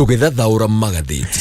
Tũgĩthathaũra magathĩti.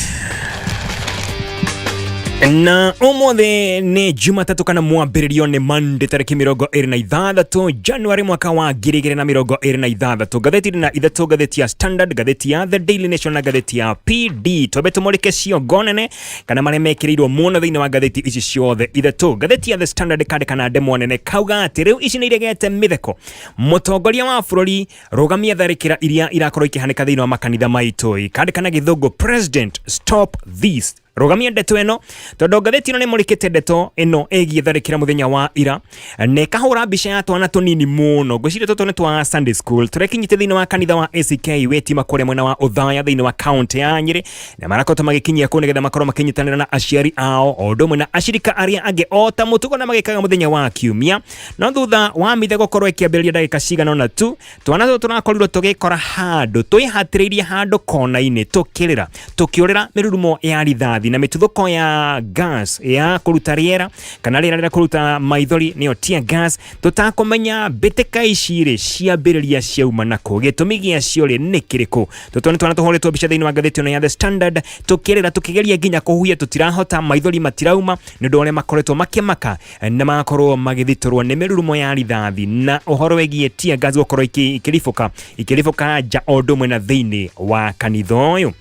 Na ũmũthĩ nĩ Jumatatũ kana mwambĩrĩrio nĩ Monday tarĩki 26 January mwaka wa 2026. Ngathĩti na ithatũ, ngathĩti ya Standard, ngathĩti ya The Daily Nation na ngathĩti ya PD. Twambe tũmũrĩke ciongo nene kana marĩa mekĩrĩirwo mũno thĩinĩ wa ngathĩti ici ciothe ithatũ. Ngathĩti ya The Standard kandĩka na ndemwa nene kauga atĩ rĩu ici nĩ iregete mĩtheko. Mũtongoria wa bũrũri rũgamia tharĩkĩra iria irakorwo ikĩhanĩka thĩinĩ wa makanitha maitũ. Kandĩka na gĩthũngũ, "President, stop this." Rũgamia ndeto ĩno, tondũ ngathĩti ĩno nĩ mũrĩkĩte ndeto ĩno ĩgiĩ tharĩkĩra mũthenya wa ira, na ĩkahũra mbica ya twana tũnini mũno. Ngwĩciria tũtũ nĩ twa Sunday school tũrĩa kinyĩte thĩinĩ wa kanitha wa ACK Wĩtima kũrĩa mwena wa Ũthaya thĩinĩ wa kaũntĩ ya Nyĩrĩ, na marakoretwo magĩkinyia kũu nĩgetha makorwo makĩnyitanĩra na aciari ao o ũndũ ũmwe na acirika arĩa angĩ o ta mũtugo na magĩkaga mũthenya wa kiumia. No thutha wa mithe gũkorwo ĩkĩambĩrĩria ndagĩka cigana ũna tu, twana tũtũ tũrakorirwo tũgĩkora handũ twĩhatĩrĩirie handũ kona-inĩ, tũkĩrĩra tũkĩũrĩra mĩrurumo ya rithathi na mĩtuthũko ya gas ya kũruta rĩera kana rĩera rĩa kũruta maithori, nĩyo tear gas, tũtakũmenya mbĩtĩka ici rĩ ciambĩrĩria ciauma nakũ, gĩtũmi gĩacio rĩ nĩ kĩrĩkũ. Tũtũ nĩ twana tũhũrĩtwo mbica thĩinĩ wa ngathĩti ĩno ya The Standard tũkĩrĩra, tũkĩgeria nginya kũhuhia tũtirahota, maithori matirauma nĩ ũndũ wa ũrĩa makoretwo makĩmaka na magakorwo magĩthitũrwo nĩ mĩrurumo ya rithathi na ũhoro wĩgiĩ tear gas gũkorwo ikĩribũka ikĩribũka nja o ũndũ ũmwe na thĩinĩ wa kanitha ũyũ.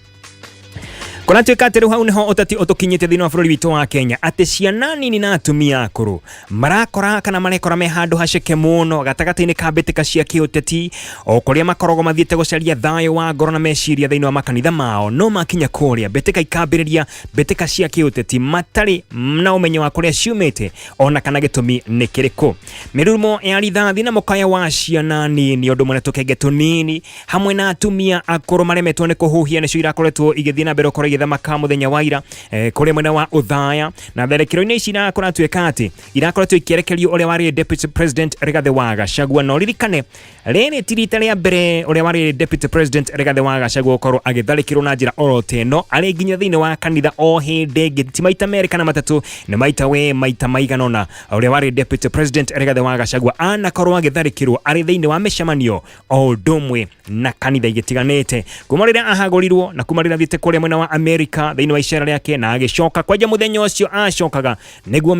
Kũratuĩka atĩ rĩu hau nĩho ũteti ũtũkinyĩte thĩinĩ wa bũrũri witũ wa Kenya, atĩ ciana nini na atumia akũrũ marakora kana marekora me handũ haceke mũno gatagatĩ-inĩ ka mbĩtĩka cia kĩũteti, o kũrĩa makoragwo mathiĩte gũcaria thayũ wa ngoro na meciria thĩinĩ wa makanitha mao. No makinya kũrĩa, mbĩtĩka ikambĩrĩria mbĩtĩka cia kĩũteti matarĩ na ũmenyo wa kũrĩa ciumĩte ona kana gĩtũmi nĩ kĩrĩkũ. Mĩrurumo ya rithathi na mũkayo wa ciana nini ũndũ ũmwe na tũkenge tũnini hamwe na atumia akũrũ maremetwo nĩ kũhuhia nĩcio irakoretwo igĩthiĩ na mbere gũkorwo igĩthamaka mũthenya wa ira kũrĩa mwena wa Ũthaya. Na tharĩkĩro-inĩ ici kũratuĩka atĩ irakoretwo ikĩerekerio ũrĩa warĩ Deputy President Rigathĩ wa Gachagua. Na ũririkane rĩrĩ ti rita rĩa mbere ũrĩa warĩ Deputy President Rigathĩ wa Gachagua gũkorwo agĩtharĩkĩrwo na njĩra oro ta ĩno arĩ nginya thĩinĩ wa kanitha o hĩndĩ ĩngĩ, ti maita merĩ kana matatũ, nĩ maita we maita maigana ũna ũrĩa warĩ Deputy President Rigathĩ wa Gachagua anakorwo agĩtharĩkĩrwo arĩ thĩinĩ wa mĩcemanio o ũndũ ũmwe na kanitha igĩtiganĩte, kuma rĩrĩa ahagũrirwo na kuma rĩrĩa athiĩte kũrĩa mwena wa Amerika thĩinĩ wa icera rĩake na agĩcoka. Kwanja mũthenya ũcio acokaga nĩguo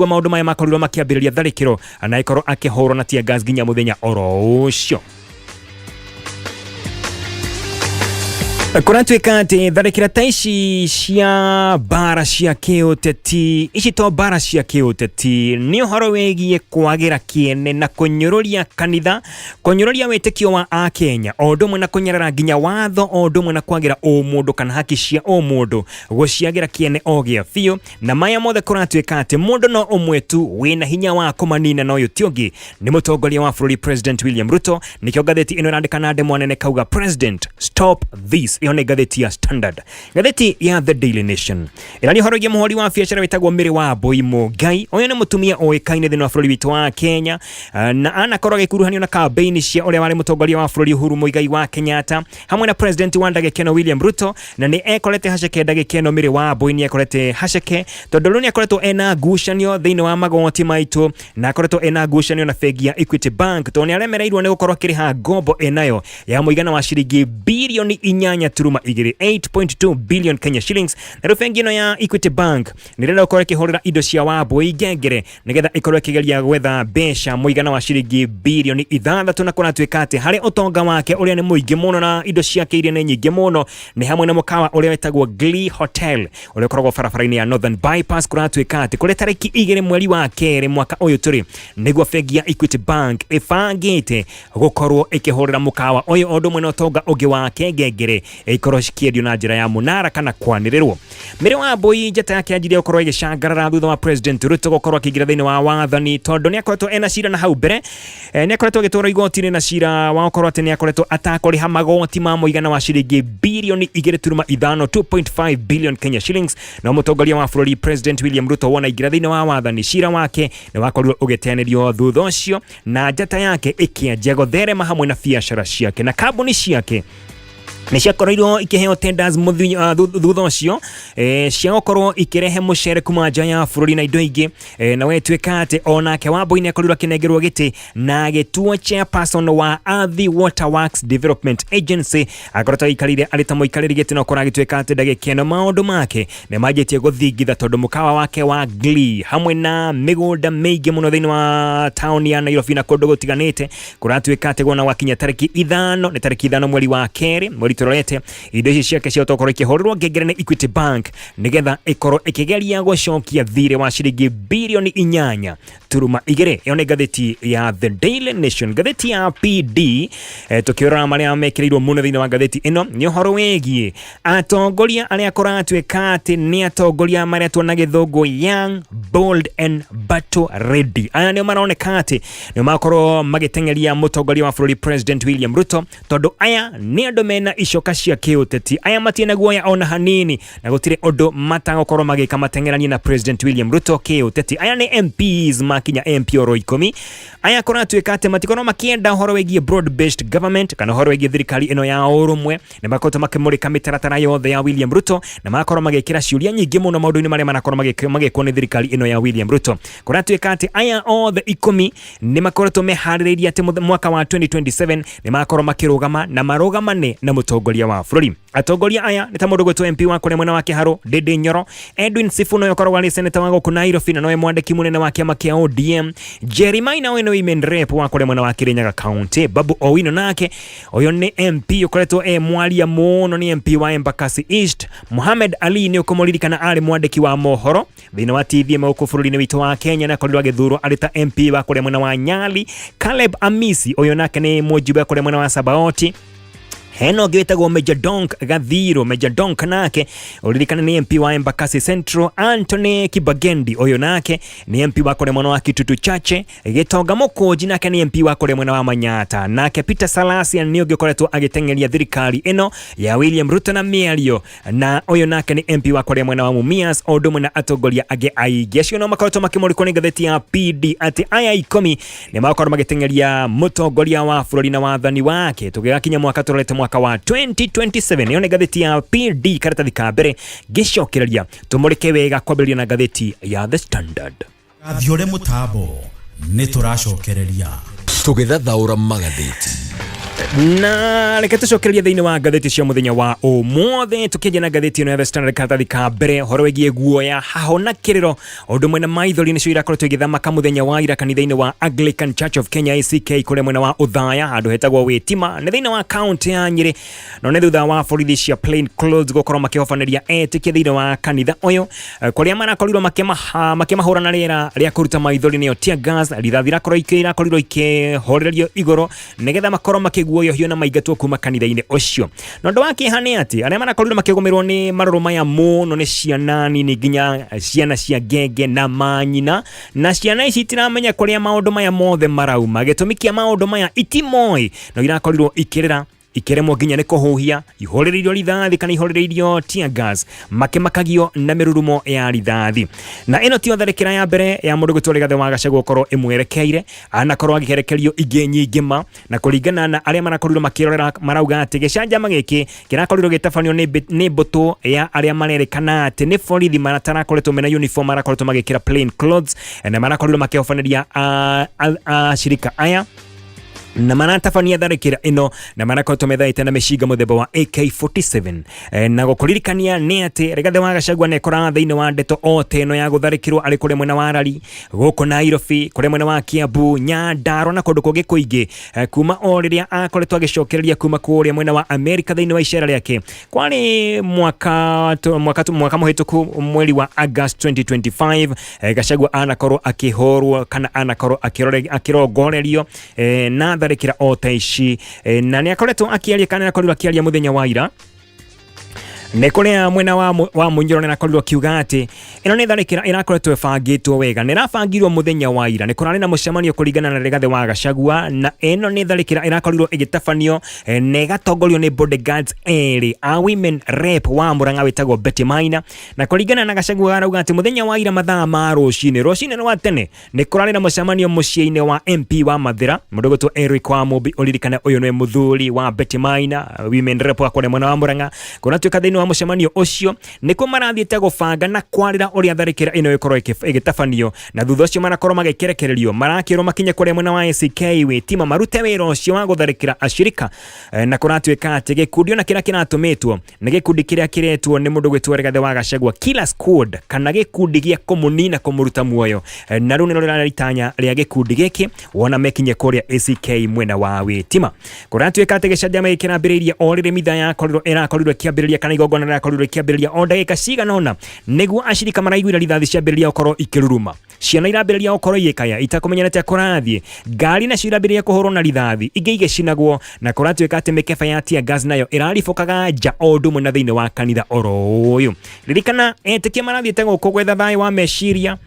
maũndũ maya makorirwo makĩambĩrĩria tharĩkĩro na ĩkorwo akĩhũrwo na tear gas nginya mũthenya oro ũcio. Kũratuĩka atĩ tharĩkĩra ta ici cia mbara cia kĩũteti, ici to mbara cia kĩũteti, nĩ ũhoro wĩgiĩ kwagĩra kĩene na kũnyũrũria kanitha, kũnyũrũria wĩtĩkio wa Akenya o ũndũ ũmwe na kũnyarara nginya watho o ũndũ ũmwe na kwagĩra ũmũndũ kana haki cia ũmũndũ gũciagĩra kĩene o gĩa biũ. Na maya mothe kũratuĩka atĩ mũndũ no ũmwe tu wĩna hinya wa kũmanina, na ũyũ ti ũngĩ nĩ mũtongoria wa bũrũri President William Ruto. Nĩkĩo ngathĩti ĩno ĩrandĩka na ndemwa nene kauga, "President, stop this." Ĩyo nĩ ngathĩti ya Standard. Ngathĩti ya The Daily Nation ĩraria ũhoro wĩgiĩ mũhũri wa biacara wĩtagwo Mary Wambui Mũngai. Ũyũ nĩ mũtumia ũĩkaine thĩinĩ wa bũrũri witũ wa Kenya, na anakorwo agĩkuruhanio na kambeini cia ũrĩa warĩ mũtongoria wa bũrũri Uhuru Muigai wa Kenyatta hamwe na president wa ndagĩka ĩno William Ruto, na nĩ ekorete haceke ndagĩka ĩno. Mary Wambui nĩ ekorete haceke tondũ rĩu nĩ akoretwo ena ngucanio thĩinĩ wa magoti maitũ, na akoretwo ena ngucanio na bengi ya Equity Bank tondũ nĩ aremereirwo nĩ gũkorwo akĩrĩha ngombo ĩnayo ya mũigana wa ciringi bilioni 8.2, 8.2 billion Kenya shillings. Na rĩu bengi ĩno ya Equity Bank nĩ ĩrenda gũkorwo ĩkĩhũrĩra indo cia Wambui ngengere nĩgetha ĩkorwo ĩkĩgeria gwetha mbeca mũigana wa ciringi bilioni 6. Na kũratuĩka atĩ harĩ ũtonga wake ũrĩa nĩ mũingĩ mũno na indo ciake iria nĩ nyingĩ mũno nĩ hamwe na mũkawa ũrĩa wĩtagwo Glee Hotel ũrĩa ũkoragwo barabara-inĩ ya Northern Bypass. Kũratuĩka atĩ kũrĩ tarĩki 2 mweri wa kerĩ mwaka ũyũ tũrĩ nĩguo bengi ya Equity Bank ĩbangĩte gũkorwo ĩkĩhũrĩra mũkawa ũyũ o ũndũ ũmwe na ũtonga ũngĩ wake ngengere ikorwo cikĩendio na njĩra ya mũnara kana kwanĩrĩrwo. Mary Wambui njata yake yanjirie gũkorwo ĩgĩcangarara thutha wa President Ruto gũkorwo akĩingĩra thĩinĩ wa wathani, tondũ nĩ akoretwo ena cira na hau mbere nĩ akoretwo agĩtwarwo igoti-inĩ na cira wa gũkorwo atĩ nĩ akoretwo atakũrĩha magoti ma mũigana wa ciringi bilioni 2.5, 2.5 billion Kenya shillings. No mũtongoria wa bũrũri President William Ruto wona aingĩra thĩinĩ wa wathani, cira wake nĩ wakorirwo ũgĩteanĩrio thutha ũcio, na njata yake ĩkĩanjia gũtherema hamwe na biacara ciake na kambuni ciake. Nĩ ciakorirwo ikĩheo tenders thutha ũcio cia gũkorwo ikĩrehe mũcere kuma nja ya bũrũri na indo ingĩ. Na wetuĩka atĩ onake Wambui nĩ akorirwo akĩnengerwo gĩtĩ na agĩtuo chairperson wa Athi Water Works Development Agency. Akoretwo aikarĩire arĩ ta mũikarĩri gĩtĩ, no korwo agĩtuĩka atĩ ndagĩka ĩno maũndũ make nĩ manjĩtie gũthingitha, tondũ mũkawa wake wa Glee hamwe na mĩgũnda mĩingĩ mũno thĩinĩ wa taũni ya Nairobi na kũndũ gũtiganĩte kũratuĩka atĩ wona gwakinya tarĩki 5, nĩ tarĩki 5 mweri wa kerĩ, mweri tũrorete, indo ici ciake ciahota gũkorwo ikĩhũrĩrwo ngengere nĩ Equity Bank nĩgetha ĩkorwo ĩkĩgeria gũcokia thirĩ wa ciringi birioni 8.2. Ĩyo nĩ ngathĩti ya The Daily Nation. Ngathĩti ya PD, tũkĩrora marĩa mekĩrĩirwo mũno thĩinĩ wa ngathĩti ĩno nĩ ũhoro wĩgiĩ atongoria arĩa kũratuĩka atĩ nĩ atongoria maretwo na gĩthũngũ young, bold and battle ready. Aya nĩo maroneka atĩ nĩo makorwo magĩteng'eria mũtongoria wa bũrũri, President William Ruto, tondũ aya nĩ andũ mena icoka cia kĩũteti. Aya matirĩ na guoya ona hanini na gũtirĩ ũndũ matagũkorwo magĩka mateng'eranie na President William Ruto kĩũteti. Aya nĩ MPs, makinya MP oro 10. Aya kũratuĩka atĩ matikorwo makĩenda ũhoro wĩgiĩ broad based government kana ũhoro wĩgiĩ thirikari ĩno ya ũrũmwe. Nĩ makoretwo makĩmũrĩka mĩtaratara yothe ya William Ruto na magakorwo magĩkĩra ciũria nyingĩ mũno maũndũ-inĩ marĩa marakorwo magĩkwo nĩ thirikari ĩno ya William Ruto. Kũratuĩka atĩ aya othe 10 nĩ makoretwo meharĩrĩirie atĩ mwaka wa 2027 nĩ makorwo makĩrũgama na marũgamane na mũtongoria wa bũrũri. Atongoria aya nĩ ta mũndũ gwĩtwo MP wa kũrĩa mwena wa Kĩharũ, Ndindi Nyoro; Edwin Sifuna, ũyũ ũkoragwo arĩ seneta wa gũkũ Nairobi na nowe mwandĩki mũnene wa kĩama kĩa ODM; Jerry Maina, ũyũ nĩ women rep wa kũrĩa mwena wa Kirinyaga County; Babu Owino, nake ũyũ nĩ MP ũkoretwo e mwaria mũno, nĩ MP wa Embakasi East; Mohamed Ali, nĩ ũkũmũririkana arĩ mwandĩki wa mohoro thĩinĩ wa TV ĩmwe gũkũ bũrũri-inĩ witũ wa Kenya na akorirwo agĩthurwo arĩ ta MP wa kũrĩa mwena wa Nyali; Caleb Amisi, ũyũ nake nĩ mũjumbe wa kũrĩa mwena wa Sabaoti; hena ũngĩ wĩtagwo Major Donk Gathiro, Major Donk nake ũririkane nĩ MP wa Embakasi Central; Anthony Kibagendi, ũyũ nake nĩ MP wa kũrĩa mwena wa Kitutu Chache; Gĩtonga Mũkũnji nake nĩ MP wa kũrĩa mwena wa Manyata; nake Peter Salasya nĩ ũngĩ ũkoretwo agĩteng'eria thirikari ĩno ya William Ruto na mĩario, na ũyũ nake nĩ MP wa kũrĩa mwena wa Mumias, o ũndũ ũmwe na atongoria angĩ aingĩ. Acio no makoretwo makĩmũrĩkwo nĩ ngathĩti ya PD atĩ aya 10 nĩ makorwo magĩteng'eria mũtongoria wa bũrũri na wathani wake tũgĩgakinya mwaka tũrorete mwaka wa 2027. Ĩyo nĩ ngathĩti ya PD karatathi ka mbere. Ngĩcokereria tũmũrĩke wega kwambĩrĩria na ngathĩti ya The Standard. Gathiore mũtambo nĩ tũracokereria. Tũgĩthathaũra magathĩti. Na reke tũcokererie thĩinĩ wa ngathĩti cia mũthenya wa ũmũthĩ, tũkĩanjia na ngathĩti ĩno ya The Standard karatathi ka mbere, ũhoro wĩgiĩ guoya, haho na kĩrĩro, ũndũ ũmwe na maithori nĩcio irakoretwo igĩthamaka mũthenya wa ira kanitha-inĩ wa Anglican Church of Kenya, ACK, kũrĩa mwena wa Ũthaya, handũ hetagwo Wĩtima, nĩ thĩinĩ wa kaunti ya Nyĩrĩ. No nĩ thutha wa borithi cia plain clothes gũkorwo makĩhobanĩria etĩkia thĩinĩ wa kanitha ũyũ, kũrĩa marakorirwo makĩmahũra na rĩera rĩa kũruta maithori, nĩyo tear gas. Rithathi irakorirwo ikĩhorererio igũrũ nĩgetha makorwo makĩguoyohio na maingatwo kuma kanitha-inĩ ũcio. Na ũndũ wa kĩeha nĩ atĩ arĩa marakorirwo makĩgũmĩrwo nĩ marũrũ maya mũno nĩ ciana nini, nginya ciana cia ngenge na manyina, na ciana ici itiramenya kũrĩa maũndũ maya mothe marauma. Gĩtũmi kĩa maũndũ maya itimoĩ, no irakorirwo ikĩrĩra, ikĩremwo nginya nĩ kũhuhia, ihũrĩrĩirio rithathi kana ihũrĩrĩirio tear gas, makĩmakagio na mĩrurumo ya rithathi. Na ĩno tiyo tharĩkĩra ya mbere ya mũndũ gwĩtwo Rigathĩ wa Gachagua gũkorwo ĩmwerekeire, anakorwo agĩkerekerio ingĩ nyingĩ ma. Na kũringana na arĩa marakorirwo makĩrorera, marauga atĩ gĩcanjama gĩkĩ kĩrakorirwo gĩtabanio nĩ mbũtũ ya arĩa marerĩkana atĩ nĩ borithi matarakoretwo mena uniform, marakoretwo magĩkĩra plain clothes, na marakorirwo makĩhobanĩria acirika aya na maratabania tharĩkĩra ĩno, na marakoretwo methaĩte na mĩcinga mũthemba wa AK47. Na gũkũririkania nĩ atĩ Rigathĩ wa Gachagua nĩ ekoraga thĩinĩ wa ndeto o ta ĩno ya gũtharĩkĩrwo arĩ kũrĩa mwena wa Rari gũkũ Nairobi, kũrĩa mwena wa Kiambu, Nyandarua na kũndũ kũngĩ kũingĩ, kuma o rĩrĩa akoretwo agĩcokereria kuma kũrĩa mwena wa Amerika thĩinĩ wa icera rĩake kwarĩ mwaka mũhĩtũku mweri wa August 2025. Gachagua anakorwo akĩhũrwo kana anakorwo akĩrongorerio na tharĩkĩra o ta ici, na nĩ akoretwo akĩaria kana nĩ akorirwo akĩaria mũthenya wa ira. Nĩ kũrĩa mwena wa, wa Mũnyoro nĩ arakorirwo akiuga atĩ ĩno nĩ tharĩkĩra ĩrakoretwo ĩbangĩtwo wega na ĩrabangirwo mũthenya wa ira. Nĩ kũrarĩ na mũcemanio kũringana na Rigathĩ wa Gachagua, na ĩno nĩ tharĩkĩra ĩrakorirwo ĩgĩtabanio na ĩgatongorio nĩ bodyguards erĩ a women rep wa Murang'a wĩtagwo Betty Maina. Na kũringana na Gachagua arauga atĩ mũthenya wa ira mathaa ma rũcinĩ rũcinĩ rwa tene nĩ kũrarĩ na mũcemanio mũciĩ-inĩ wa MP wa Mathĩra mũndũ gwĩtwo Eric wa Mũmbi. Ũririkane ũyũ nĩ mũthuri wa Betty Maina, women rep wa kũrĩa mwena wa Murang'a. Kũratuĩka thĩinĩ wa mũcemanio ũcio nĩkuo marathiĩte gũbanga na kwarĩra ũrĩa tharĩkĩra ĩno ĩkorwo ĩgĩtabanio, na thutha ũcio marakorwo magĩkĩrekererio marakĩrwo makinye kũrĩa mwena wa ACK Wĩtima marute wĩra ũcio wa gũtharĩkĩra ashirika. Na kũratuĩka atĩ gĩkundi ona kĩrĩa kĩratũmĩtwo nĩ gĩkundi kĩrĩa kĩretwo nĩ mũndũ gwĩtwo Rigathĩ wa Gachagua Killer Squad, kana gĩkundi gĩa kũmũnina kũmũruta muoyo. Na rĩu nĩrĩo rĩrarĩ itanya rĩa gĩkundi gĩkĩ wona mekinye kũrĩa ACK mwena wa Wĩtima. Kũratuĩka atĩ gĩcanjama gĩkĩ kĩrambĩrĩirie o rĩrĩ mitha yakorirwo ĩrakorirwo ĩkĩambĩrĩria kana igongona rĩrakorirwo rĩkĩambĩrĩria o ndagĩka cigana ũna nĩguo acirika maraiguire rithathi ciambĩrĩria gũkorwo ikĩruruma, ciana irambĩrĩria gũkorwo igĩkaya itakũmenya nĩatĩa kũrathiĩ, ngari nacio irambĩrĩria kũhũrwo na rithathi, ingĩ igĩcinagwo, na kũratuĩka atĩ mĩkebe ya tear gas nayo ĩraribũkaga nja o ũndũ ũmwe na thĩinĩ wa kanitha oro ũyũ. Ririkana etĩkia marathiĩte gũkũ gwetha thayũ wa meciria,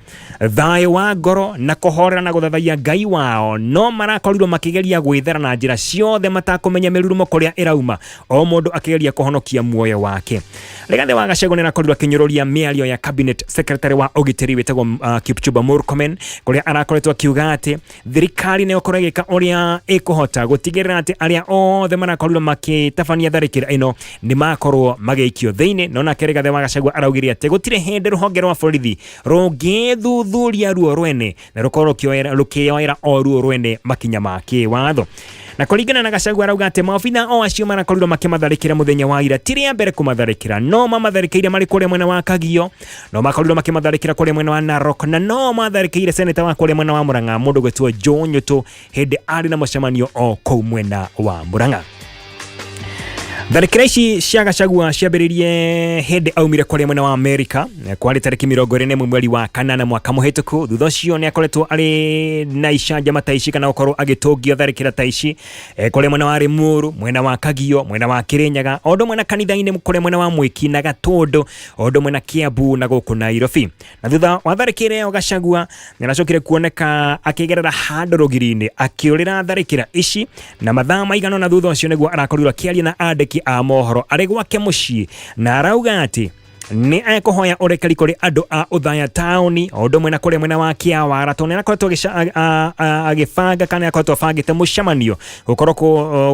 thayũ wa ngoro na kũhorera na gũthathaiya Ngai wao, no marakorirwo makĩgeria gwĩthara na njĩra ciothe matakũmenya mĩrurumo kũrĩa ĩrauma, o mũndũ akĩgeria kũhonokia muoyo wake. Rigathĩ wa Gachagua nĩarakorirwo akĩnyũrũria mĩario ya cabinet secretary wa ũgitĩri wĩtagwo Kipchumba Murkomen, kũrĩa arakoretwo akiuga atĩ thirikari nĩ ĩgũkorwo ĩgĩka ũrĩa ĩkũhota gũtigĩrĩra atĩ arĩa othe marakorirwo makĩtabania tharĩkĩra ĩno nĩ makorwo magĩikio thĩinĩ. No nake Rigathĩ wa Gachagua araugire atĩ gũtirĩ hĩndĩ rũhonge rwa borithi rũngĩthuthuria ruo rwene na rũkorwo rũkĩoera o ruo rwene makinya ma kĩwatho. Na kũringana na Gachagua arauga atĩ maobitha o acio marakorirwo makĩmatharĩkĩra mũthenya wa ira ti rĩa mbere kũmatharĩkĩra, no mamatharĩkĩire marĩ kũrĩa mwena wa Kagio, no makorirwo makĩmatharĩkĩra kũrĩa mwena wa Narok, na no matharĩkĩire seneta wa kũrĩa mwena wa Murang'a mũndũ gwĩtwo Joe Nyutu hĩndĩ arĩ na mũcemanio o kũu mwena wa Murang'a. Tharĩkĩra ici cia Gachagua ciambĩrĩirie hĩndĩ aumire kũrĩa mwena wa Amerika, kwarĩ tarĩki 21 mweri wa kanana mwaka mũhĩtũku. Thutha ũcio nĩ akoretwo arĩ na icanjama ta ici kana gũkorwo agĩtũngio tharĩkĩra ta ici kũrĩa mwena wa Limuru, mwena wa Kagio, mwena wa Kirinyaga, o ũndũ ũmwe na kanitha-inĩ kũrĩa mwena wa Mwiki na Gatũndũ, o ũndũ ũmwe na Kiambu na gũkũ Nairobi. Na thutha wa tharĩkĩra ĩyo Gachagua nĩaracokire kuoneka akĩgerera handũ rũgiri-inĩ akĩũrĩra tharĩkĩra ici, na mathaa maigana ũna thutha ũcio nĩguo arakorirwo akĩaria na andĩki a mohoro arĩ gwake mũciĩ, na arauga atĩ nĩ ekũhoya ũrekeri kũrĩ andũ a Othaya taũni o ũndũ ũmwe na kũrĩa mwena wa Kĩawara, tondũ nĩ arakoretwo agĩbanga kana nĩ akoretwo abangĩte mũcemanio gũkorwo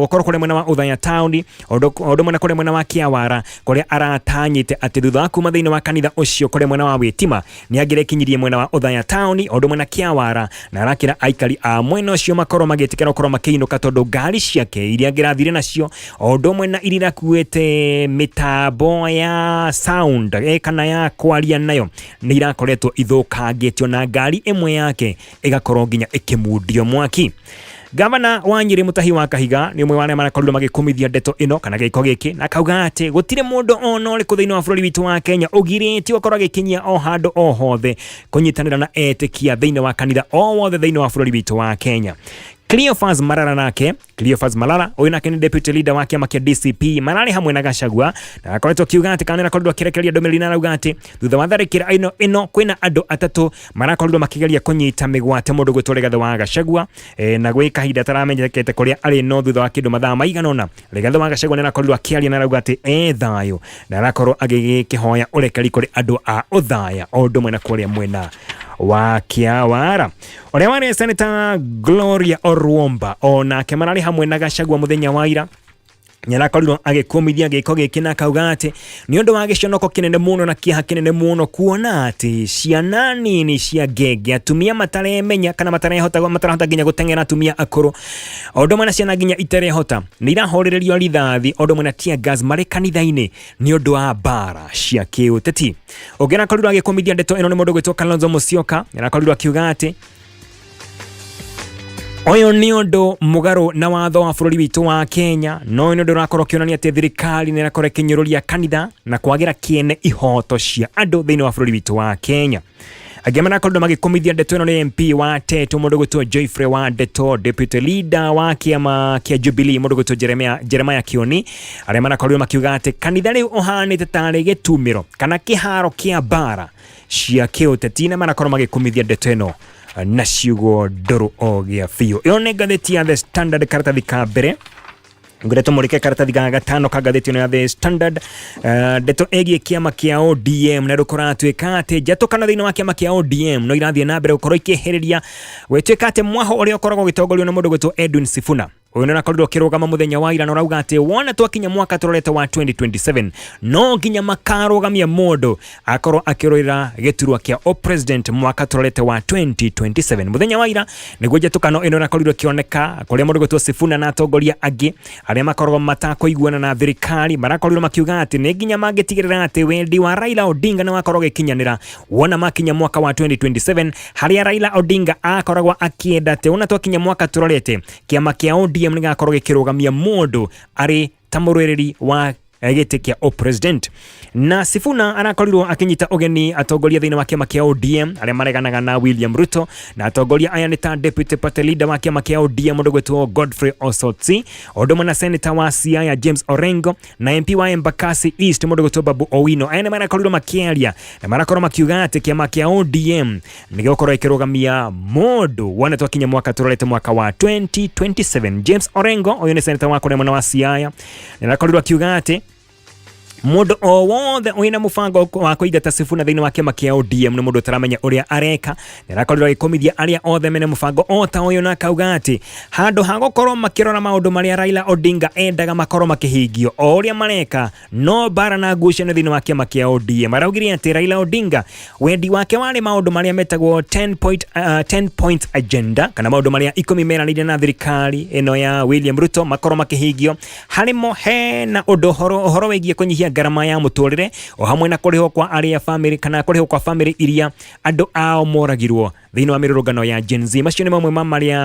kũrĩa mwena wa Othaya taũni o ũndũ ũmwe na kũrĩa mwena wa Kĩawara, kũrĩa aratanyĩte atĩ thutha wa kuma thĩinĩ wa kanitha ũcio kũrĩa mwena wa Wĩtima nĩ angĩrekinyirie mwena wa Othaya taũni o ũndũ ũmwe na Kĩawara, na arakĩra aikari a mwena ũcio makorwo magĩtĩkĩra gũkorwo makĩinũka tondũ ngari ciake iria angĩrathire nacio o ũndũ ũmwe na iria irakuĩte mĩtambo ya sound kana ya kwaria nayo nĩ irakoretwo ithũkangĩtio na ngari ĩmwe yake ĩgakorwo nginya ĩkĩmundio mwaki. Gavana wa Nyĩrĩ Mũtahi wa Kahiga nĩ ũmwe wa arĩa marakorirwo magĩkũmithia ndeto ĩno kana gĩko gĩkĩ, na akauga atĩ gũtirĩ mũndũ ona ũrĩkũ thĩinĩ wa bũrũri witũ wa Kenya ũgirĩtio gũkorwo agĩkinyia o handũ o hothe kũnyitanĩra na etĩkia thĩinĩ wa kanitha o wothe thĩinĩ wa bũrũri witũ wa Kenya. Cleophas Malala nake, Cleophas Malala ũyũ nake nĩ deputy leader wa kĩama kĩa DCP, mararĩ hamwe na Gachagua na akoretwo akiuga atĩ kana nĩakorirwo akĩrekereria ndũmĩrĩri na arauga atĩ thutha wa tharĩkĩra ĩno kwĩna andũ atatũ marakorirwo makĩgeria kũnyita mĩgwate mũndũ gwĩtwo Rigathĩ wa Gachagua na gwĩ kahinda ataramenyekete kũrĩa arĩ, no thutha wa kĩndũ mathaa maigana ũna Rigathĩ wa Gachagua nĩarakorirwo akĩaria na arauga atĩ e thayũ na arakorwo agĩkĩhoya ũrekeri kũrĩ andũ a Othaya o ũndũ ũmwe na kũrĩa mwena wa Kĩawara. Ũrĩa warĩ Senator Gloria Orwomba o nake mararĩ hamwe na Gachagua mũthenya wa ira nĩarakorirwo agĩkũmithia gĩko gĩkĩ na akauga atĩ nĩ ũndũ wa gĩconoko kĩnene mũno na kĩeha kĩnene mũno kuona atĩ ciana nini cia ngenge, atumia mataremenya kana matarehota, matarahota nginya gũteng'era, atumia akũrũ o ũndũ ũmwe na ciana nginya itarehota nĩ irahũrĩrĩrio rithathi o ũndũ ũmwe na tear gas marĩ kanitha-inĩ nĩ ũndũ wa mbara cia kĩũteti. Ũngĩ arakorirwo agĩkũmithia ndeto ĩno nĩ mũndũ gwĩtwo Kalonzo Musyoka, arakorirwo akiuga atĩ ũyũ nĩ ũndũ mũgarũ na watho wa bũrũri witũ wa Kenya, no nĩ ũndũ ũrakorwo ũkĩonania atĩ thirikari nĩ ĩrakorwo ĩkĩnyũrũria kanitha na kwagĩra kĩene ihoto cia andũ thĩinĩ wa bũrũri witũ wa Kenya. Angĩ marakorirwo magĩkũmithia ndeto ĩno nĩ MP wa Tetu mũndũ gwĩtwo Geoffrey wa Ndeto, deputy leader wa kĩama kĩa Jubilee mũndũ gwĩtwo Jeremiah Kioni, arĩa marakorirwo makiuga atĩ kanitha rĩu ũhanĩte tarĩ gĩtumĩro kana kĩharo kĩa mbara cia kĩũteti, na marakorwo magĩkũmithia ndeto ĩno na ciugo ndũrũ o gĩa biũ. Ĩyo nĩ ngathĩti ya The Standard karatathi ka mbere. Ngwenda tũmũrĩke karatathi ga gatano ka ngathĩti ĩno ya The Standard. Ndeto ĩgiĩ kĩama kĩa ODM na rũkũratuĩka atĩ njatũkano thĩinĩ wa kĩama kĩa ODM no irathiĩ na mbere gũkorwo ikĩhĩrĩria gwĩtuĩka atĩ mwaho ũrĩa ũkoragwo ũgĩtongorio nĩ mũndũ gwĩtwo Edwin Sifuna ũyũ nĩ ũrakorirwo ũkĩrũgama mũthenya wa ira na ũrauga atĩ wona twakinya mwaka tũrorete wa 2027 no nginya makarũgamia mũndũ akorwo akĩrũĩra gĩturwa kĩa o president mwaka tũrorete wa 2027. Mũthenya wa ira nĩguo njatũkano ĩno ĩrakorirwo ĩkĩoneka kũrĩa mũndũ gwĩtwo Sifuna na atongoria angĩ arĩa makoragwo matakũiguana na thirikari marakorirwo makiuga atĩ nĩ nginya mangĩtigĩrĩra atĩ wendi wa Raila Odinga nĩ wakorwo ũgĩkinyanĩra wona makinya mwaka wa 2027, harĩa Raila Odinga akoragwo akĩenda atĩ wona twakinya mwaka tũrorete kĩama kĩa ODM nĩ gĩgakorwo gĩkĩrũgamia mũndũ arĩ ta mũrũĩrĩri wa gĩtĩ kĩa o-president. Na Sifuna arakorirwo akĩnyita ũgeni atongoria thĩinĩ wa kĩama kĩa ODM arĩa mareganaga na William Ruto, na atongoria aya nĩ ta deputy party leader wa kĩama kĩa ODM mũndũ gwĩtwo Godfrey Osotsi, o ũndũ ũmwe na senator wa Siaya James Orengo na MP wa Embakasi East mũndũ gwĩtwo Babu Owino. Aya nĩ marakorirwo makĩaria na marakorwo makiuga atĩ kĩama kĩa ODM nĩ gĩgũkorwo gĩkĩrũgamia mũndũ wona twakinya mwaka tũrorete mwaka wa 2027. James Orengo ũyũ nĩ senator wa kũrĩa mwena wa Siaya nĩ arakorirwo akiuga atĩ mũndũ o wothe wĩna mũbango wa kũingata Sifuna thĩinĩ wa kĩama kĩa ODM nĩ mũndũ ũtaramenya ũrĩa areka. Nĩ arakorirwo agĩkũmithia arĩa othe mena mũbango o ta ũyũ na akauga atĩ handũ ha gũkorwo makĩrora maũndũ marĩa Raila Odinga endaga makorwo makĩhingio o ũrĩa mareka no mbara na ngucanio thĩinĩ wa kĩama kĩa ODM. Araugire atĩ Raila Odinga wendi wake warĩ maũndũ marĩa metagwo 10 point agenda, kana maũndũ marĩa 10 meranĩire na thirikari ĩno ya William Ruto makorwo makĩhingio. Harĩmo hena ũndũ ũhoro wĩgiĩ kũnyihia ngarama ya mũtũrĩre o hamwe na kũrĩhwo kwa arĩa famĩlĩ kana kũrĩhwo kwa famĩlĩ iria andũ ao moragirwo thĩinĩ wa mĩrũrũngano ya Gen Z. Macio nĩ mamwe ma marĩa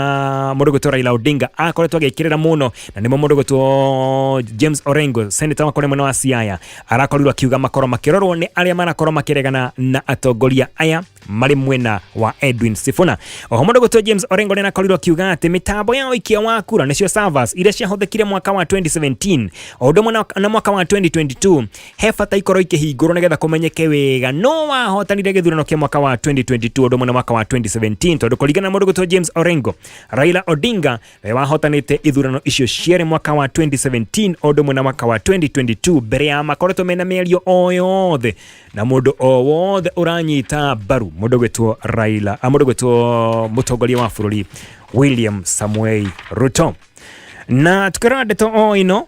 mũndũ gwĩtwo Raila Odinga akoretwo agĩkĩrĩra mũno, na nĩmo mũndũ gwĩtwo James Orengo, senator wa kũrĩa mwena wa Siaya, arakorirwo akiuga makorwo makĩrorwo nĩ arĩa marakorwo makĩregana na atongoria aya marĩ mwena wa Edwin Sifuna. Oho mũndũ gwĩtwo James Orengo nĩ arakorirwo akiuga atĩ mĩtambo ya ũikia wa kura nĩcio servers iria ciahũthĩkire mwaka wa 2017 o ũndũ ũmwe na mwaka wa 2022 he bata ikorwo ikĩhingũrwo nĩgetha kũmenyeke wega no wahotanire gĩthurano kĩa mwaka wa 2022 ũndũ ũmwe na mwaka wa 2017, tondũ kũringana na mũndũ gwĩtwo James Orengo, Raila Odinga we wahotanĩte ithurano icio cierĩ mwaka wa 2017 ũndũ ũmwe na mwaka wa 2022 mbere ya makoretwo mena mĩario o yothe na mũndũ o wothe ũranyita mbaru mũndũ gwĩtwo Raila, mũndũ gwĩtwo mũtongoria wa bũrũri William Samoei Ruto. Na tukĩrora ndeto o ĩno,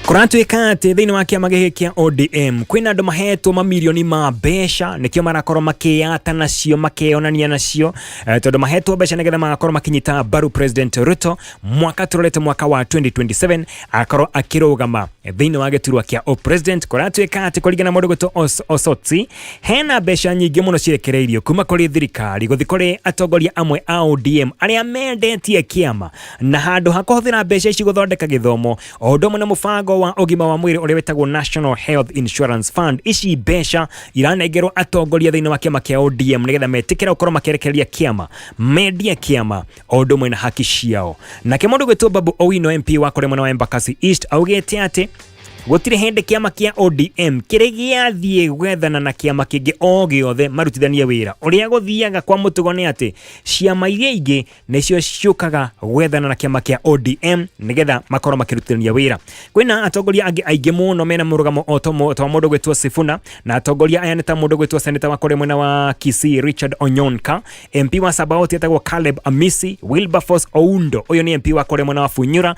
kũratuĩka atĩ thĩinĩ wa kĩama gĩkĩ kĩa ODM kwĩna andũ mahetwo mamirioni ma mbeca nĩkĩo marakorwo makĩyata nacio makĩyonania nacio, tondũ mahetwo mbeca nĩgetha magakorwo makĩnyita mbaru President Ruto mwaka tũrorete mwaka wa 2027 akorwo akĩrũgama thĩinĩ wa gĩturwa kĩa o president. Kũratuĩka atĩ kũringana na mũndũ gwĩtwo Osotsi, hena mbeca nyingĩ mũno cirekereirio kuma kũrĩ thirikari gũthiĩ kũrĩ atongoria amwe a ODM arĩa mendetie kĩama, na handũ ha kũhũthĩra mbeca ici gũthondeka gĩthomo o ũndũ ũmwe na mũbango wa ũgima wa mwĩrĩ ũrĩa wĩtagwo National Health Insurance Fund, ici mbeca iranengerwo atongoria thĩinĩ wa kĩama kĩa ODM nĩgetha metĩkĩra gũkorwo makĩrekereria kĩama, mendie kĩama o ũndũ ũmwe na haki ciao. Nake mũndũ gwĩtwo Babu Owino, MP wa kũrĩa mwena wa Embakasi East, augĩte atĩ gũtirĩ hĩndĩ kĩama kĩa ODM kĩrĩ gĩathiĩ gwethana na kĩama kĩngĩ o gĩothe marutithanie wĩra. Ũrĩa gũthiaga kwa mũtugo nĩ atĩ ciama iria ingĩ nĩcio ciũkaga gwethana na kĩama kĩa ODM nĩgetha makorwo makĩrutithania wĩra. Kwĩna atongoria angĩ aingĩ mũno mena mũrũgamo o ta mũndũ gwĩtwo Sifuna, na atongoria aya nĩ ta mũndũ gwĩtwo seneta wa kũrĩa mwena wa Kisii Richard Onyonka, MP wa Sabaoti etagwo Caleb Amisi, Wilberforce Oundo ũyũ nĩ MP wa kũrĩa mwena wa Funyura,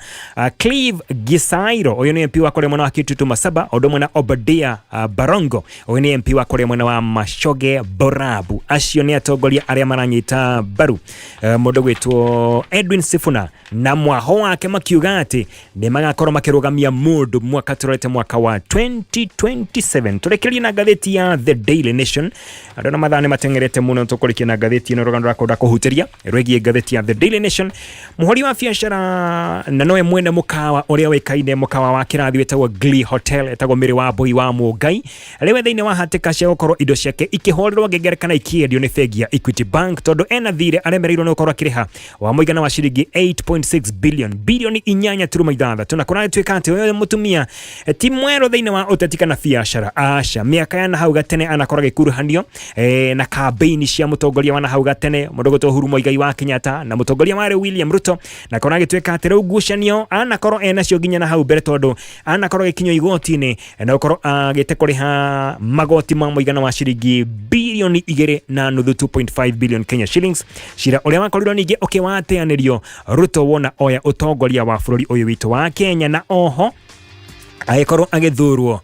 Clive Gisairo ũyũ nĩ MP wa kũrĩa mwena wa Kitutu Masaba, ũndũ ũmwe na Obadia Barongo ũyũ nĩ MP wa kũrĩa mwena wa Machoge Borabu. Acio nĩ atongoria arĩa maranyita mbaru mũndũ gwĩtwo Edwin Sifuna na mwaho wake, makiuga atĩ nĩ magakorwo makĩrũgamia mũndũ mwaka tũrorete mwaka wa 2027. Tũrekererie na ngathĩti ya The Daily Nation. Andũ na mathaa nĩ mateng'erete mũno, tũkũrĩkia na ngathĩti ĩno rũgano rwakwa ndakũhutĩria rwĩgiĩ ngathĩti ya The Daily Nation. Mũhũri wa biacara na nowe mwene mũkawa ũrĩa ũĩkaine mũkawa wa kĩrathi wĩtagwo Glee Hotel etagwo Mary Wambui wa Mũngai. Rĩu e thĩinĩ wa hatĩka cia gũkorwo indo ciake ikĩhũrĩrwo ngengere kana ikĩendio nĩ bengi ya Equity Bank tondũ ena thirĩ aremereirwo nĩ gũkorwo akĩrĩha wa mũigana wa ciringi 8.6 billion, bilioni 8.6, na kũratuĩka atĩ ũyũ mũtumia ti mwerũ thĩinĩ wa ũteti kana biacara, aca. Mĩaka ya nahau gatene anakorwo agĩkuruhanio na kambeini cia mũtongoria wa nahau gatene mũndũ gwĩtwo Uhuru Muigai wa Kenyatta na mũtongoria wa rĩu William Ruto, na korwo agĩtuĩka atĩ rĩu ngucanio anakorwo enacio nginya na hau mbere tondũ anakorwo agĩkinyio igoti-inĩ na gũkorwo agĩte kũrĩha magoti ma mũigana wa ciringi bilioni 2.5, 2.5 billion Kenya shillings, cira ũrĩa wakorirwo ningĩ ũkĩwateanĩrio Ruto wona oya ũtongoria wa bũrũri ũyũ witũ wa Kenya, na oho agĩkorwo agĩthurwo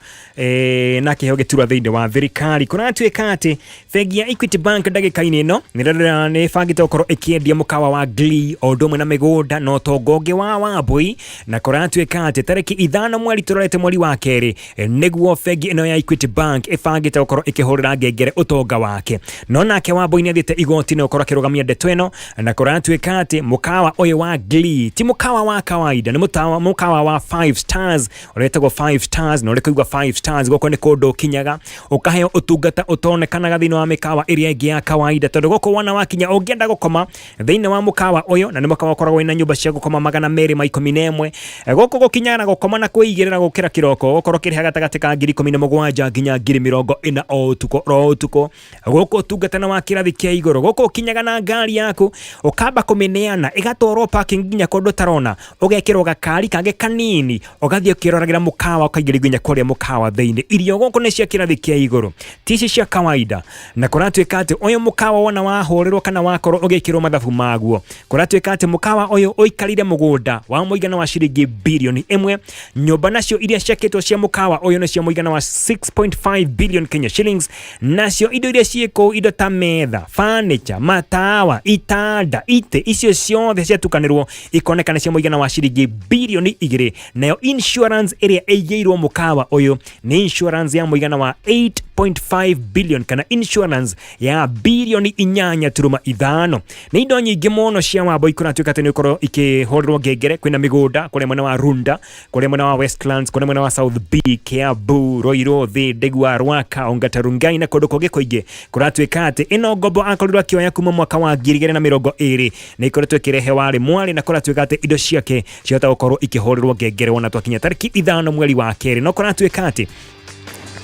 na akĩheo gĩturwa thĩinĩ wa thirikari. Kũratuĩka atĩ bengi ya Equity Bank ndagĩka-inĩ ĩno nĩ ĩbangĩte gũkorwo ĩkĩendia mũkawa wa Glee o ũndũ ũmwe na mĩgũnda na ũtonga ũngĩ wa Wambui, na kũratuĩka atĩ tarĩki 5 mweri tũrorete mweri wa kerĩ nĩguo bengi ĩno ya Equity Bank ĩbangĩte gũkorwo ĩkĩhũrĩra ngengere ũtonga wake. No nake Wambui nĩ athiĩte igoti-inĩ gũkorwo akĩrũgamia ndeto ĩno, na kũratuĩka atĩ mũkawa ũyũ wa Glee ti mũkawa wa kawaida, nĩ mũkawa wa 5 stars ũrĩa wĩtagwo 5 stars. Na ũrĩ kũigua 5 stars, gũkũ nĩ kũndũ ũkinyaga ũkaheo ũtungata ũtonekanaga thĩinĩ wa mĩkawa ĩrĩa ĩngĩ ya kawaida, tondũ gũkũ wona wakinya ũngĩenda gũkoma thĩinĩ wa mũkawa ũyũ, na nĩ mũkawa ũkoragwo wĩna nyũmba cia gũkoma 211, gũkũ gũkinyaga na gũkoma na kwĩigĩrĩra gũkĩra kĩroko gũkorwo kĩrĩha gatagatĩ ka 17,000 nginya 40,000 o ũtukũ ro ũtukũ. Gũkũ ũtungata na wa kĩrathi kĩa igũrũ. Gũkũ ũkinyaga na ngari yaku, ũkamba kũmĩneana ĩgatwarwo parking nginya kũndũ ũtarona, ũgekĩrwo gakari kangĩ kanini, ũgathiĩ ũkĩroragĩra mũkawa, ũkaingĩrio nginya kũrĩa mũkawa thĩinĩ. Irio gũkũ nĩ cia kĩrathi kĩa igũrũ, ti ici cia kawaida. Na kũratuĩka atĩ ũyũ mũkawa wona wahũrĩrwo kana wakorwo ũgĩkĩrwo mathabu maguo, kũratuĩka atĩ mũkawa ũyũ ũikarire mũgũnda wa mũigana wa ciringi bilioni 1. Nyũmba nacio iria ciakĩtwo cia mũkawa ũyũ nĩ cia mũigana wa 6.5 billion Kenya shillings. Nacio indo iria ciĩ kũu, indo ta metha, furniture, matawa, itanda, itĩ, icio ciothe ciatukanĩrwo ikonekana cia mũigana wa ciringi bilioni 2. Nayo insurance ĩrĩa ĩigĩirwo mũkawa ũyũ nĩ insurance ya mũigana wa 8.5 billion, kana insurance ya bilioni 8.5. Nĩ indo nyingĩ mũno cia Wambui kũratuĩka atĩ nĩ ũkorwo ikĩhũrĩrwo ngengere. Kwĩna mĩgũnda kũrĩa mwena wa Runda, kũrĩa mwena wa Westlands, kũrĩa mwena wa South B, Kiambu, Ruiru, Thĩ, Ndegwa, Rwaka, Ongata, Rungai na kũndũ kũngĩ kũingĩ. Kũratuĩka atĩ ĩno ngombo akorirwo akĩoya kuma mwaka wa 2020 nĩ ikoretwo ĩkĩrehe warĩ mwarĩ, na kũratuĩka atĩ indo ciake ciahota gũkorwo ikĩhũrĩrwo ngengere wona twakinya tarĩki 5 mweri wa kerĩ. No kũratuĩka atĩ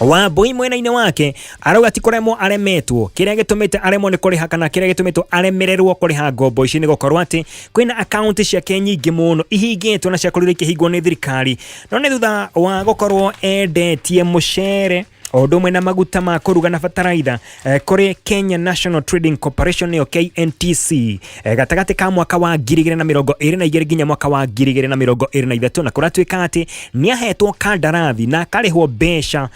Wambui mwena-inĩ wake arauga ti kũremwo aremetwo, kĩrĩa gĩtũmĩte aremwo nĩ kũrĩha kana kĩrĩa gĩtũmĩtwo aremererwo kũrĩha ngombo ici nĩ gũkorwo atĩ kwĩna akaunti ciake nyingĩ mũno ihingĩtwo na ciakorirwo ikĩhingwo nĩ thirikari, no nĩ thutha wa gũkorwo endetie mũcere o ũndũ ũmwe na maguta ma kũruga na bataraitha kũrĩ Kenya National Trading Corporation, nĩyo KNTC, gatagatĩ ka mwaka wa 2022 nginya mwaka wa 2023. Na kũratuĩka atĩ nĩ ahetwo kandarathi na akarĩhwo mbeca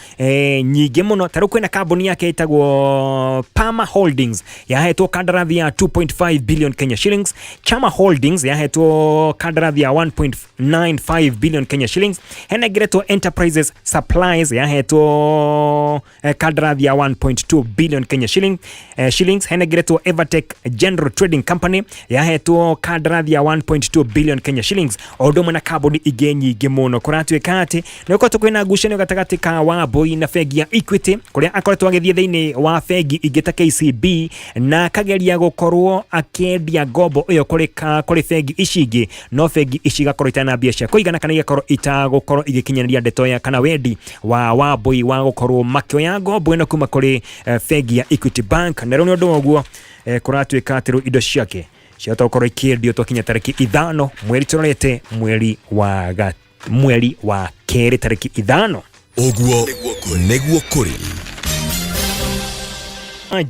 nyingĩ mũno. Ta rĩu kwĩna kambuni yake ĩtagwo Pama Holdings yahetwo kandarathi ya 2.5 billion Kenya shillings, Chama Holdings yahetwo kandarathi ya 1.95 billion Kenya shillings, hena ĩngĩ Enterprises Supplies yahetwo kandarathi ya 1.2 billion Kenya shillings, hena ĩngĩ Evertech General Trading Company yahetwo kandarathi ya 1.2 billion Kenya shillings, o ũndũ ũmwe na kambuni ingĩ nyingĩ mũno. Kũratuĩka atĩ nĩ gũkoretwo kwĩna ngucanio gatagatĩ ka Wambui na bengi ya Equity, kũrĩa akoretwo agĩthiĩ thĩinĩ wa bengi ingĩ ta KCB na akageria gũkorwo akĩendia ngombo ĩyo kũrĩ bengi ici ingĩ, no bengi ici igakorwo itarĩ na mbia cia kũigana kana igakorwo itagũkorwo igĩkinyanĩria ndeto ya kana wendi wa Wambui wa gũkorwo makĩoya ngombo ĩno kuma kũrĩ bengi ya Equity Bank. Na rĩu nĩ ũndũ wa ũguo kũratuĩka atĩ rĩu indo ciake ciahota gũkorwo ikĩendio twakinya tarĩki 5 mweri tũrorete, mweri wa kerĩ tarĩki 5. Ũguo nĩguo kũrĩ.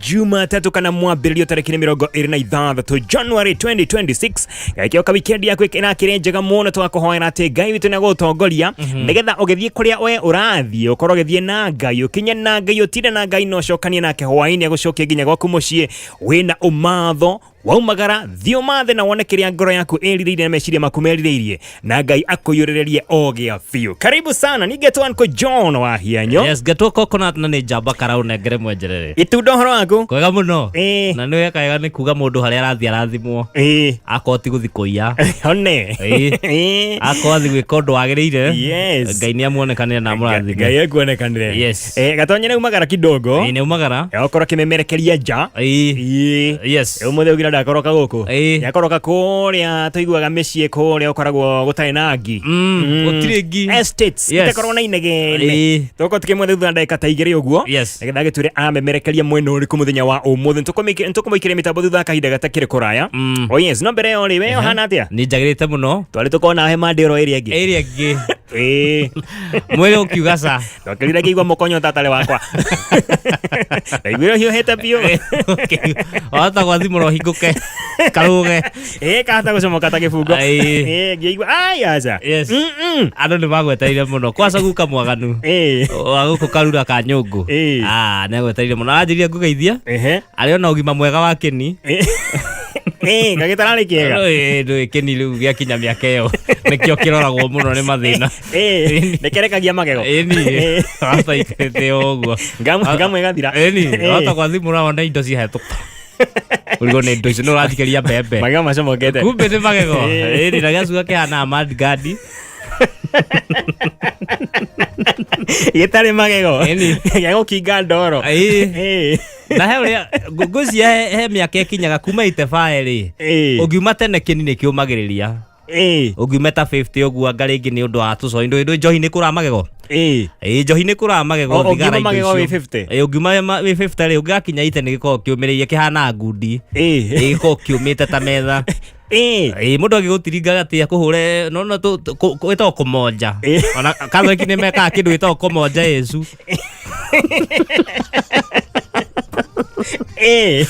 Jumatatu kana mwambĩrĩrio tarĩki nĩ 26 January 2026. Gagĩkĩoka weekend yaku ĩrakĩrĩ njega mũno. Tũgakũhoera atĩ Ngai witũ nĩagũgũtongoria nĩgetha ũgĩthiĩ kũrĩa we ũrathiĩ ũkorwo ũgĩthiĩ na Ngai, ũkinye na Ngai, ũtinde na Ngai na ũcokanie nake hwaĩ-inĩ agũcokie nginya gwaku mũciĩ wĩna ũmatho. Waumagara thiĩ ũmathe na wone kĩrĩa ngoro yaku ĩrirĩirie na meciria maku merirĩirie, na Ngai akũiyũrĩrĩrie o gĩa biũ. Karibu sana, ningetwo Uncle John wa Hianyo. Yes, ngetwo coconut na nĩ njamba karau nengere mwenjerere. Itunda ũhoro waku? Kwega mũno. Ĩĩ. Na nĩ weka wega nĩ kuga mũndũ harĩa arathiĩ arathimwo. Ĩĩ. Akorwo ti gũthiĩ kũiya. One. Ĩĩ. Ĩĩ. Akorwo athiĩ gwĩka ũndũ wagĩrĩire. Yes. Ngai nĩ amuonekanĩre na amũrathime. Ngai ekuonekanĩre. Yes. Eh, gatonyere umagara kidogo. Ĩĩ nĩ umagara. Okorwo kĩmemerekeria nja. Ĩĩ. Ĩĩ. Yes. Ũmũthĩ ũgira ndakoroka gũkũ. Ĩĩ. Yakoroka kũrĩa tũiguaga mĩciĩ kũrĩa ũkoragwo gũtarĩ na ngi. Gũtirĩ ngi. Estates Yes. itakorwo na inegene. Ĩĩ. Tũgũkorwo tũkĩmwetha thutha wa ndagĩka ta igĩrĩ ũguo. Yes. Nĩgetha agĩtwĩre amemerekeria mwena ũrĩkũ mũthenya wa ũmũthĩ. Nĩtũkũmũikĩria mĩtambo thutha wa kahinda gatakĩrĩ kũraya. Oh yes, no mbere ĩyo rĩ, we ũhana atĩa? Nĩ njagĩrĩte mũno. Twarĩ tũkorwo nawe mande ĩro ĩrĩa ĩngĩ. Ĩrĩa ĩngĩ. Ĩĩ. Mwĩrĩ ũkiuga ca. Ndokĩrire ngĩigua mũkonyo tatarĩ wakwa. Ndaiguire ũhiũhĩte biũ. Wahota gwathimũra ũhingũke. Karũge. Ĩĩ kahota gũcomoka ta gĩbungo. Ĩĩ. Ĩĩ ngĩigua ai aca. Yes. Mm-mm. Andũ nĩ magwetereire mũno. Kwaca guka mwaganu. Ĩĩ. Wa gũkũ karura ka nyũngũ. Ĩĩ. Ah, nĩ agwetereire mũno. Aranjĩrire ngũgeithia. Ehe. Arĩ ona ũgima mwega wa kĩni. Ĩĩ. Ĩĩ gagĩtararĩ kĩega. Ĩĩ, ndũĩ kĩni rĩu gĩakinya mĩaka ĩyo nĩkĩo kĩroragwo mũno nĩ mathĩna. Ĩĩ nĩkĩrekagia magego. Ĩni, Ĩĩ. wahota ikarĩte o ũguo. Ngamu ĩgathira. Ĩni, Ĩĩ. wahota gwathimũra wone indo ciahetũka. Ũrigwo nĩ indo icio nĩ ũrathikĩria mbembe. Magego macomokete. Kumbe nĩ magego. Ĩĩ. Ĩni, na gĩacuka kĩhana mudguard. Gĩtarĩ magego. Ĩni. Gĩa gũkinga ndoro. Ĩĩ. Ĩĩ. Na he ũrĩa ngwĩciria he mĩaka ĩkinyaga kuma 85 rĩ. Ĩĩ. Ũngiuma tene kĩni nĩ kĩũmagĩrĩria. Ĩĩ. Ũngiuma ta 50 ũguo anga rĩngĩ nĩ ũndũ wa tũcoi. Ndũĩ njohi nĩ kũraga magego. Ĩĩ. Ĩĩ njohi nĩ kũraga magego O- thigara ũngiuma indo magego wĩ icio. 50? Ĩĩ ũngiuma wĩ 50 rĩ ũngĩgakinya ite nĩ gĩkoragwo kĩũmĩrĩirie kĩhana ngundi. Ĩĩ. Ĩĩ gĩkoragwo kĩũmĩte ta metha. Ĩĩ. Ĩĩ mũndũ angĩgũtiringa atĩ akũhũre no no ĩtagwo kũmonja. Ĩĩ. Ona Catholic nĩ mekaga kĩndũ gĩtagwo kũmonja Yesu. Ĩĩ.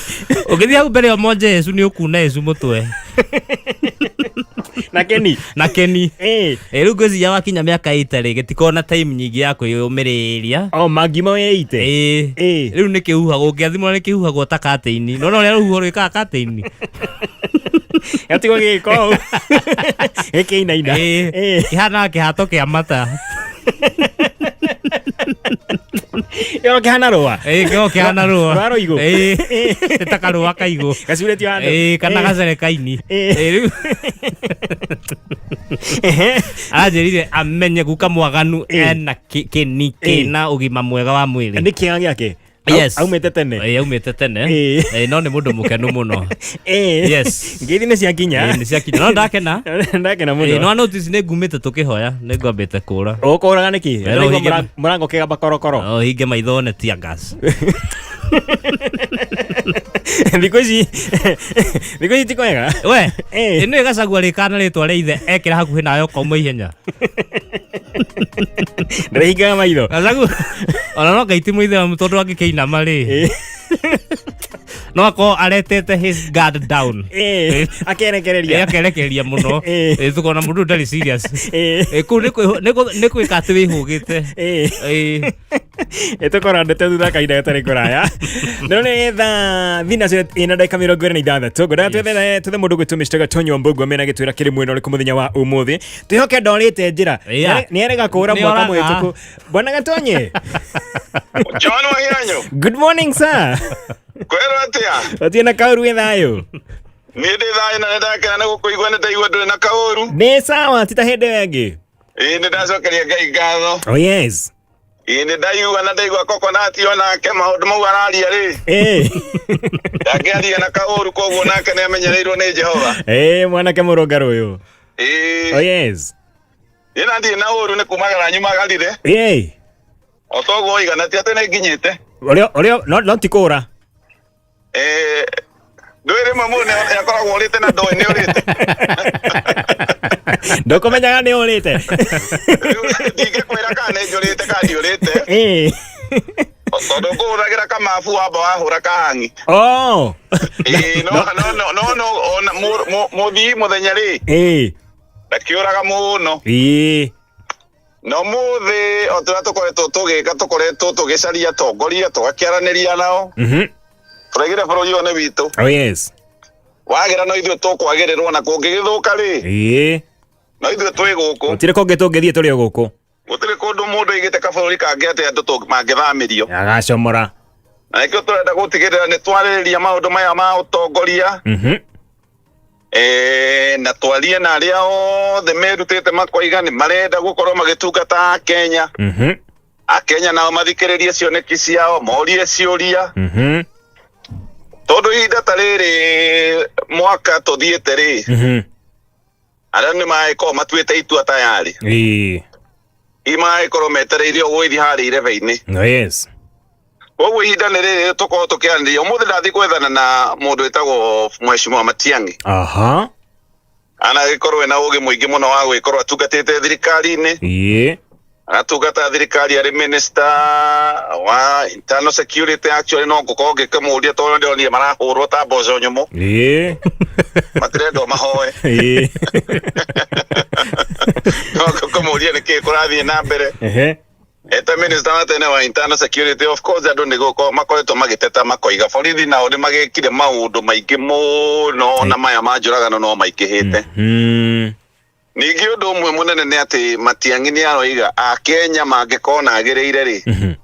Ũngĩthiĩ hau mbere ũmonje Yesu nĩ ũkuna Yesu mũtwe. Na keni. Na keni. Ĩĩ. Ĩĩ rĩu ngwĩciria wakinya mĩaka 80 rĩ gĩtikoragwo na time nyingĩ ya kwĩyũmĩrĩria. O mangiuma wĩ 80. Ĩĩ. Ĩĩ. Rĩu nĩ kĩhuhagwo ũngĩathimũra nĩ kĩhuhagwo ta katĩini. Nĩwona ũrĩa rũhuho rwĩkaga katĩini? Gatigwo gĩgĩka ũũ. Gĩkĩinaina. Ĩĩ. Ĩĩ. Kĩhanaga kĩhato kĩa mata. Ĩyo kĩhana rũa. Ĩĩ kĩo kĩhana rũa. Rũa rũigũ. Ĩĩ. Nĩ ta karũa kaigũ. Gacurĩtio handũ. Ĩĩ kana Ĩĩ. gacere kaini. Ĩĩ. Ĩĩ rĩu aranjĩrire amenye guka mwaganu Ĩĩ. ena kĩni Ĩĩ. kĩna ũgima mwega wa mwĩrĩ. Nĩ kĩega gĩake. Yes. Aumĩte tene. Ĩĩ aumĩte tene. Ĩĩ. Ĩĩ no nĩ mũndũ mũkenu mũno. Ĩĩ. Yes. Ngeithi nĩ ciakinya. Ĩĩ nĩ ciakinya. No ndakena. Ndakena Ĩĩ mũno. no notice nĩ ngumĩte tũkĩhoya nĩ ngwambĩte kũra. Ũkũraga nĩkĩ? Wera Ndĩraigua ũhinge- mũrango kĩgamba korokoro. O hinge maitho one tear gas. Thikũ ici thikũ ici ti kwega. We, Ĩĩ. ĩno ĩgacagua rĩkana rĩtwa rĩa ithe ekĩra hakuhĩ nawe ũkauma ihenya. Ndĩrahingaga maitho. Gacagu ona no Ngai ti mũithĩramu tondũ angĩkĩinama rĩ Ĩĩ. no akorwo aretete his guard down. Ĩĩ. Ĩĩ, Akerekereria. akerekereria mũno. Ĩĩ. Ĩĩ, tũkona mũndũ ũyũ ndarĩ serious. Ĩĩ. Ĩĩ, kũu nĩ kwĩka atĩ wĩhũgĩte. Ĩĩ. Ĩĩ. Ĩtũkora ndeto thutha kahinda gatarĩ kũraya. No nĩ thaa thinacara ina ndagĩka 26. Ngwendaga twethe twethe mũndũ gwĩtwo Mr. Gatonyo Mbũgua mena gĩtwĩra kĩrĩ mwena ũrĩkũ mũthenya wa ũmũthĩ. Twĩhoke ndorĩte njĩra. Yeah. Nĩ erega kũra mwaka Nĩoraga. mũhĩtũku. Bwana Gatonye. John Wahianyo, Good morning sir. kwĩrwo atĩa? Gũtirĩ na kaũru wĩ thayũ. Niĩ ndĩ thayũ na nĩndakena nĩ gũkũigua nĩ ndaigua ndũrĩ na kaũru. Nĩ sawa ti ta hĩndĩ ĩyo ĩngĩ. Ĩĩ nĩ ndacokeria Ngai ngatho. Oh yes. Ĩĩ nĩ ndaigua na ndaigua kokonati onake maũndũ mau araria rĩ. Ĩĩ. Ndangĩaria na kaũru koguo nake nĩ amenyereirwo nĩ Jehova. Ĩĩ mwanake mũrũngarũ ũyũ. Ĩĩ. Oh yes. Niĩ na ndirĩ na ũru nĩ kumagara nyumagarire. Ĩĩ. O toguo oiga na ti atĩ nĩ nginyĩte. Ũrĩa ũrĩa no no ti kũra. Ĩĩ ndũĩ rĩmwe mũndũ nĩ akoragwo ũrĩte na ndoĩ nĩ ũrĩte. Ndũkũmenyaga nĩ ũrĩte. Rĩu ndingĩkwĩra kana nĩ njũrĩte kana ndiũrĩte. Ĩĩ. Tondũ ngũhũragĩra kamabu wamba wahũra kahangi. Oh. Ĩĩ no no no no no ona mũthii mũthenya rĩ Ĩĩ. ndakĩũraga mũno. Ĩĩ. No mũthĩ o tũrĩa tũkoretwo tũgĩka tũkoretwo tũgĩcaria atongoria tũgakĩaranĩria nao. Mhm. Tũraigire bũrũri ũyũ nĩ witũ. Oh yes. Wagĩra no ithuĩ tũkwagĩrĩrwo na kũngĩgĩthũka rĩ, Ĩĩ. no ithuĩ twĩ gũkũ. Gũtirĩ kũngĩ tũngĩthiĩ, tũrĩ o gũkũ. Gũtirĩ kũndũ mũndũ aigĩte kabũrũri kangĩ atĩ andũ mangĩthamĩrio. Agacomora. Na nĩkĩo tũrenda gũtigĩrĩra nĩ twarĩrĩria maũndũ maya ma ũtongoria. Na twarie na arĩa othe merutĩte makoiga nĩ marenda gũkorwo magĩtungata Akenya. Akenya nao mathikĩrĩrie cioneki ciao, morie ciũria. Tondũ ihinda ta rĩrĩ mwaka tũthiĩte rĩ, arĩa nĩ magĩkorwo matuĩte itua tayarĩ. I magĩkorwo metereire ũgũgĩthiĩ harĩa irebe-inĩ. No, yes. Koguo ihinda nĩ rĩrĩ tũkorwo tũkĩaranĩria. Ũmũthĩ ndathiĩ gwethana na mũndũ wĩtagwo Mheshimiwa Matiang'i. Anagĩkorwo ena ũgĩ mũingĩ mũno wa gũgĩkorwo atungatĩte thirikari-inĩ. Agatungata thirikari arĩ minister wa internal security. Actually no ngũkorwo ngĩkĩmũria tondũ ndĩronire marahũrwo ta mboco nyũmũ. Matirendwo mahoe. No ngũkĩmũria nĩkĩĩ kũrathiĩ na mbere. Eta minister wa tene wa internal security, of course andũ nĩ gũkorwo makoretwo magĩteta makoiga borithi nao nĩ magĩkire maũndũ maingĩ mũno na maya ma njũragano no maingĩhĩte. Ningĩ ũndũ ũmwe mũnene nĩ atĩ Matiang'i nĩ aroiga Akenya mangĩkona agĩrĩire rĩ,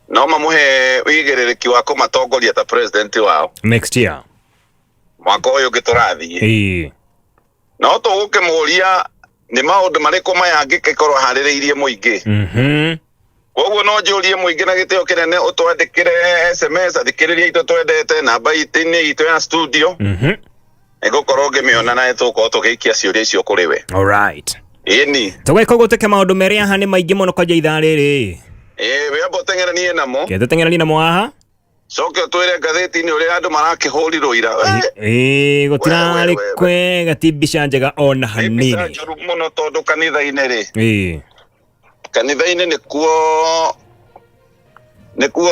no mamũhe ũigĩrĩrĩki wa kũmatongoria ta president wao Next year. Mwaka ũyũ ũngĩ tũrathiĩ. No tũgũkĩmũria nĩ maũndũ marĩkũ maya angĩgĩkorwo aharĩrĩirie mũingĩ. Koguo no njũrie mũingĩ na gĩtĩo kĩnene ũtwandĩkĩre SMS, athikĩrĩria itũ twendete, namba itũ-inĩ itũ ya studio. Nĩngũkorwo ngĩmĩona na nĩtũgũkorwo tũgĩikia ciũria icio kũrĩ we. Alright. Ĩni. Tũgĩka ũguo tũke maũndũ merĩ haha nĩ maingĩ mũno kwanja ithaa rĩrĩ. Ĩĩ, wĩ amba ũteng'eranie namo. Ke tũteng'eranie namo haha. Coke ũtwĩre ngathĩti-inĩ ũrĩa andũ marakĩhũrirwo ira. Ĩĩ, gũtirarĩ We, we, we. kwega, ti mbica njega ona Nĩ mbica hanini. njũru mũno tondũ kanitha-inĩ rĩ, kanitha-inĩ nĩkuo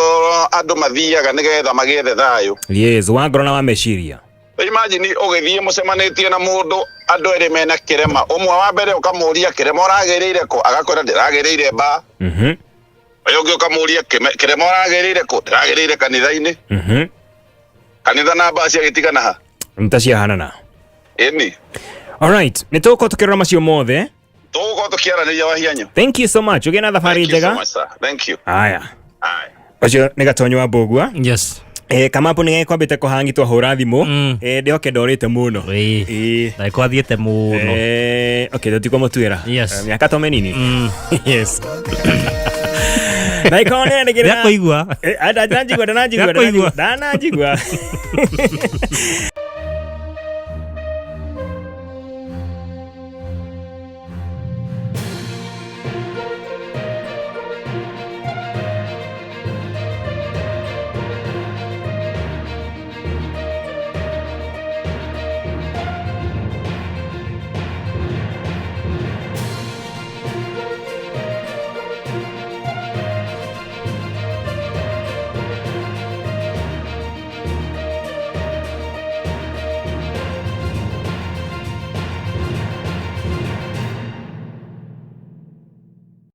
andũ mathiaga nĩgetha magĩethe thayũ. Yes, wa ngoro na wa meciria. Imagine ũgĩthiĩ mũcemanĩtie na mũndũ, andũ erĩ mena kĩrema, ũmwe wa mbere ũkamũria kĩrema ũragĩrĩire kũ, agakwĩra ndĩragĩrĩire ba. Ũyũ ũngĩ ũkamũria kĩrema ũragĩrĩire kũ, ndĩragĩrĩire kanitha-inĩ. Kanitha na mbaa ciagĩtigana ha? Nĩ ciahanana. Ĩni. Alright, nĩ tũgũkorwo tũkĩrora macio mothe. Tũgũkorwo tũkĩaranĩria wahianyo. Thank you so much. Ũgĩe na thabarĩ Thank you so njega. much, sir. Thank you. Aya. Aye. Ũcio nĩ Gatonyo wa Mbũgua. Kamapu nĩ gekwambĩte kũhangi twahũra thimũ. Ndĩhoke ndorĩte mũno. Ĩĩ. Ndagĩkorwo athiĩte mũno. Okay, tũtikũmũtuĩra. Mĩaka to mĩnini. Yes. Na ikorwo nĩ Nĩakũigua. Ndananjigua, ndananjigua. Nĩakũigua. Ndananjigua.